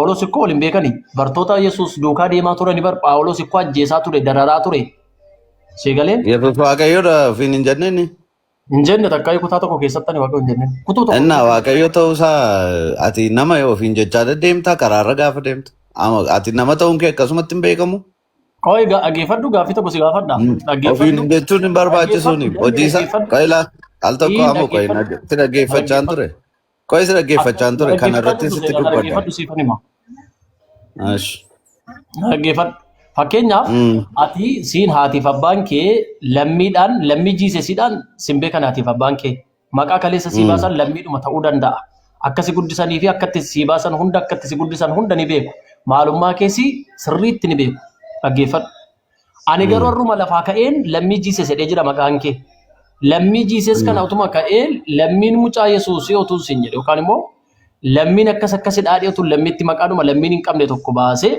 Phaawulos ikkoo waliin beekani. Bartoota Yesuus duukaa deemaa turani bar Phaawulos ikkoo ajjeesaa ture, dararaa ture. Si galee? Yesuus Waaqayyoodha ofiin hin jenneeni. Hin jenne takkaa kutaa tokko keessatti ani Waaqayyo hin jenneen. Kutuu tokko Innaa keessatti. Waaqayyo ta'uusaa ati nama ofiin jechaa deddeemtaa karaarra gaafa deemtu. Ati nama ta'uun kee akkasumatti hin beekamu. Qoy dhaggeeffadhu, gaaffii tokko si gaafadha. Ofiin Dhaggeeffadhu. jechuun hin barbaachisuuni. Dhaggeeffadhu. Hojii isaa Dhaggeeffadhu. qoyilaa al tokko Ii ammoo qoyi dhaggeeffadhu. si dhaggeeffachaan Dhaggeeffadhu. ture. Qoyi si dhaggeeffachaan Na ture kana dhaggeeffachaa irratti jirtu sitti seera na dubbadha. dhaggeeffadhu siifan hima. Ash. Na dhaggeeffadhu. Fakkeenyaaf ati siin haatiif abbaan kee lammiidhaan lammii jiisesiidhaan sin beekan haatiif abbaan kee. Maqaa kaleessa sii baasan lammiidhuma ta'uu danda'a. Akka si guddisanii fi akka itti sii baasan hunda akka itti si guddisan hunda ni beeku. Maalummaa keessi sirriitti ni beeku. Dhaggeeffadhu. Ani garuu har'uma lafaa ka'een lammii jiises jedhee jira maqaan kee. Lammii jiises kana utuma ka'ee lammiin mucaa Yesuusii otuu sin jedhe yookaan immoo lammiin akkas akkasi dhaadhee utuu lammiitti maqaadhuma lammiin hin qabne tokko baasee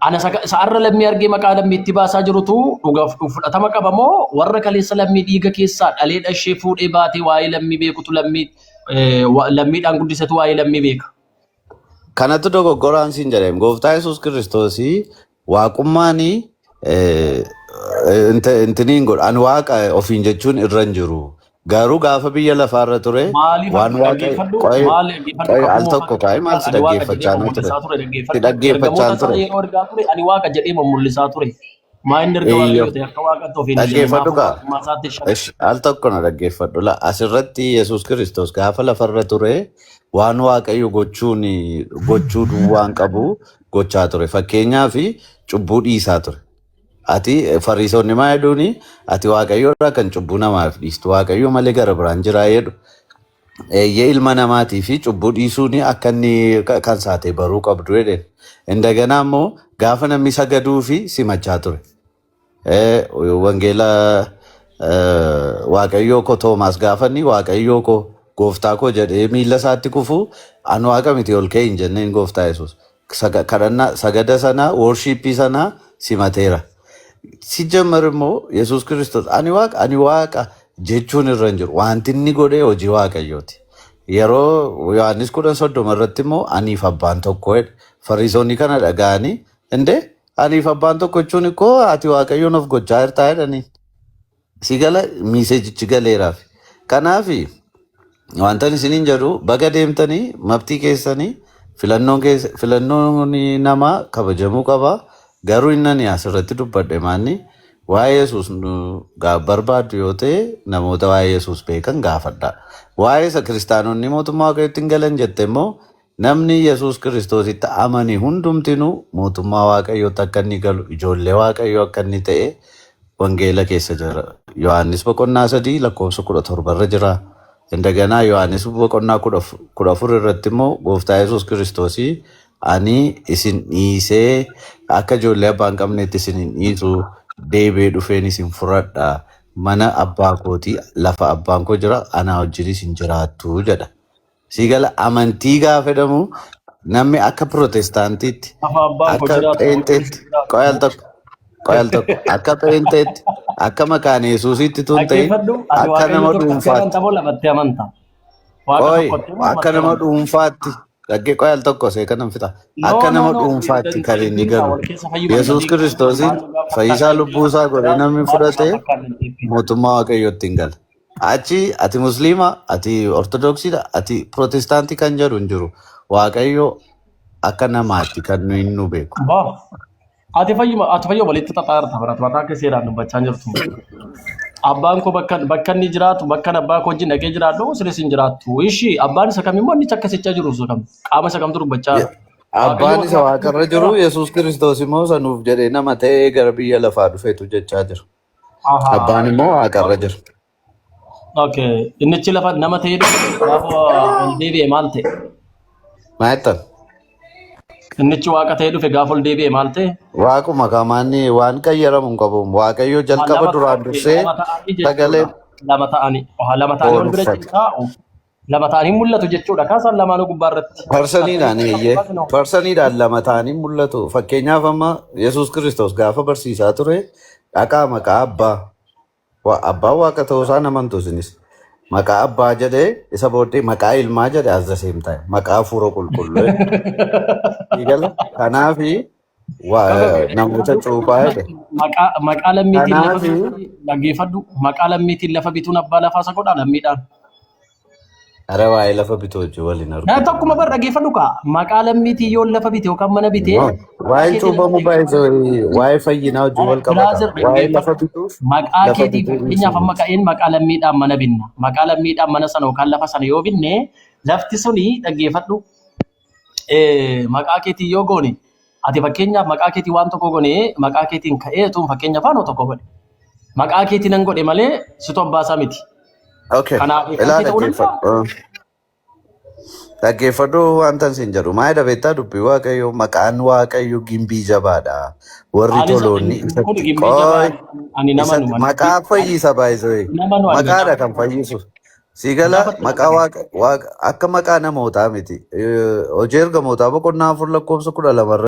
ana isa har'a lammii argee maqaa lammiitti baasaa jirutu dhugaaf fudhatama qaba moo warra kaleessa lammii dhiiga keessaa dhalee dhashee fuudhee baatee waa'ee lammii beekutu lammii lammiidhaan guddisetu waa'ee lammii beeka? Kanatu dogoggoraan siin jedhame. Gooftaa Yesuus Kiristoosii waaqummaan intiniin godha. Ani waaqa ofiin jechuun irra hin jiru. Garuu gaafa biyya lafaarra ture Maaliif waan ati waaqa dhaggeeffadhu qo'ee maal dhaggeeffadhu qo'ee kakuu al moofaa tokko kaa'ee maal si ani waaqa jedhee dhaggeeffachaa ture. mul'isaa ture Si dhaggeeffadhu. dhaggeeffachaan Ergamoota isaa ture. yeroo ergaa ture ani waaqa jedhee mul'isaa ture. Maa inni erga Eeyyoo. waaqayyo ta'e akka waaqatti ofiin hin jenne Dhaggeeffadhu maaf kaa. waaqummaa isaatti shakke? Ish, al tokko na dhaggeeffadhu. La asirratti Yesuus Kiristoos gaafa lafarra ture waan Waaqayyo gochuun gochuu duwwaan qabu gochaa ture. Fakkeenyaaf cubbuu dhiisaa ture. Ati fariisonni maa jedhuuni ati Waaqayyo irraa kan cubbuu namaaf dhiistu Waaqayyo malee gara biraan jiraa jedhu. Eeyyee ilma namaatii fi cubbuu dhiisuun akka inni kan saate baruu qabdu jedheen. Indaganaa immoo gaafa namni sagaduu fi simachaa ture. Wangeela Waaqayyoo koo Toomaas gaafa inni Waaqayyoo koo gooftaa koo jedhee miilla isaatti kufu an waaqa miti ol ka'e hin jenneen gooftaa Yesuus. Kadhannaa sagada sana worshiippii sana simateera. Sijjamar immoo Yesuus Kiristoos ani waaqa ani waaqa jechuun irra hin jiru. Wanti inni godhe hojii waaqayyooti. Yeroo Yohaannis 10:30 irratti immoo aniif abbaan tokko jedhe. Fariisonni kana dhaga'anii indee aniif abbaan tokko jechuun ikkoo ati waaqayyoon of gochaa jirtaa jedhanii. Si gala miiseejichi galeeraaf. Kanaaf wanta isiniin jedhu baga deemtanii mabtii keessanii filannoon keessa filannoon namaa kabajamuu qaba. Garuu inni ani asirratti dubbadhe maanni waa'ee Yesuus nu barbaaddu yoo ta'e namoota waa'ee Yesuus beekan gaafadha. Waa'ee isa kiristaanonni mootummaa waaqayyootti hin galan jette immoo namni Yesuus Kiristoositti amane hundumtinuu mootummaa waaqayyootti akka inni galu ijoollee waaqayyoo akka inni ta'e wangeela keessa jira. Yohaannis boqonnaa 3 lakkoofsa 17 irra jira. Indaganaa Yohaannis boqonnaa 14 irratti immoo gooftaa Yesuus Kiristoosii ani isin dhiisee akka ijoollee abbaa hin qabneetti isin hin dhiisu deebi'ee dhufeen isin furadha. Mana abbaa kootii lafa abbaan koo jira anaa wajjin isin jiraattu jedha. Sii gala amantii gaafa jedhamu namni akka pirootestaantiitti Lafa abbaan koo akka jiraatu wajjin pheenxeetti isin jiraattu. qoyal tokko qoyal tokko akka pheenxeetti akka makaana Yesuusitti tun ta'in Dhaggeeffadhu ati akka waaqayyo nama tokkotti dhuunfaatti amanta moo lamatti amanta? Waaqa qoy tokkotti moo akka lamatti nama amanta? dhuunfaatti dhaggee qoyal tokko see kanan fixa No, akka no, nama no. dhuunfaatti kan inni Dandeettiin galu wal keessa fayyuma Yesuus sadii Kiristoosiin maaltu gaafa fayyisaa lubbuu isaa godhee namni maaltu fudhate fakkaata dandeettiin? mootummaa waaqayyootti hin gala. Achi ati musliima, ati ortodoksiidha, ati pirootestaantii kan jedhu hin jiru. Waaqayyo akka namaatti kan nuyi nu beeku. Bah. Ati fayyuma walitti xaxaarta barat mataa kee seeraan dubbachaa hin jirtu. Abbaan koo bakka inni jiraatu bakka abbaa koo wajjin dhaqee jiraadhu sinis hin jiraattu. Ishi abbaan isa kam immoo inni akkasichaa jiru isa kam qaama isa kamtu dubbachaa jira. Waaqayyo Abbaan isa waaqa waaqarra jiru Yesuus Kiristoos immoo sanuuf jedhee nama ta'ee gara biyya lafaa dhufeetu jechaa jira. Abbaan immoo waaqarra jira. Okay. Innichi lafa nama ta'ee dhufe gaafa ol deebi'e maal ta'e? Maa jettan? Innichi waaqa ta'ee dhufe gaafa ol deebi'e maal ta'e? Waaquma kamaanni waan qayyaramu hin qabu. Waaqayyo jalqaba Lama duraan dursee lama ta'anii sagalee jechuudha. Lama ta'anii foon wal bira uffate. ciisaa lama ta'anii mul'atu jechuudha. Kaasaan lamaanuu gubbaa irratti. Parsaniidhaan eeyyee. Parsaniidhaan lama ta'anii mul'atu. Fakkeenyaaf amma Yesuus Kiristoos gaafa barsiisaa ture dhaqaa maqaa abbaa. Abbaan waaqa ta'uu isaa namantu isinis. Maqaa abbaa jedhee, isa booddee maqaa ilmaa jedhe, as the same time maqaa hafuura qulqulluu jedhe. Gala kanaafi namoota cuuphaa jedhe. Maqaa lammiitiin lafa Kanaafi bituun, dhaggeeffadhu, maqaa lammiitiin lafa bituun abbaa lafaa isa godha lammiidhaan. Ara, waa'ee lafa bituu hojii waliin Na argu. tokkuma bar, dhaggeeffadhu kaa, maqaa lammiitiin yoo lafa bite yookaan mana bite No. maqaa Waa'een keetiin cuuphamuu baay'ee waa'ee fayyinaa hojii wal qabata. Brother, Waa'ee lafa dhaggeeffadhu. bituuf Maqaa lafa keetii bituu fakkeenyaaf amma dhiisuu miti. ka'een maqaa lammiidhaan mana binna. Maqaa lammiidhaan mana sana yookaan lafa sana yoo binne, lafti suni, dhaggeeffadhu, maqaa keetiin yoo goone, ati fakkeenyaaf maqaa keetiin waan tokko goone, maqaa keetiin ka'ee tun fakkeenyaaf waan tokko godhe. Maqaa keetiin nan godhe malee situ abbaa isaa miti. Okay. Kanaaf Ilaa, kan ta'uu danda'a. dhaggeeffadhu. Dhaggeeffadhu wanta sin jedhu. Maayidha beektaa? Dubbii Waaqayyo, maqaan Waaqayyo gimbii jabaadha. Warri Anis toloonni kun isatti gimbii jabaa qoy ani nama isatti nu maqaa fayyisa baay'isee. nama nu ani Maqaadha kan fayyisu. Si gala? Macaafa Maqaa waaqa akka maqaa namootaa miti. Hojii Ergamootaa boqonnaa 4 lakkoofsa 12.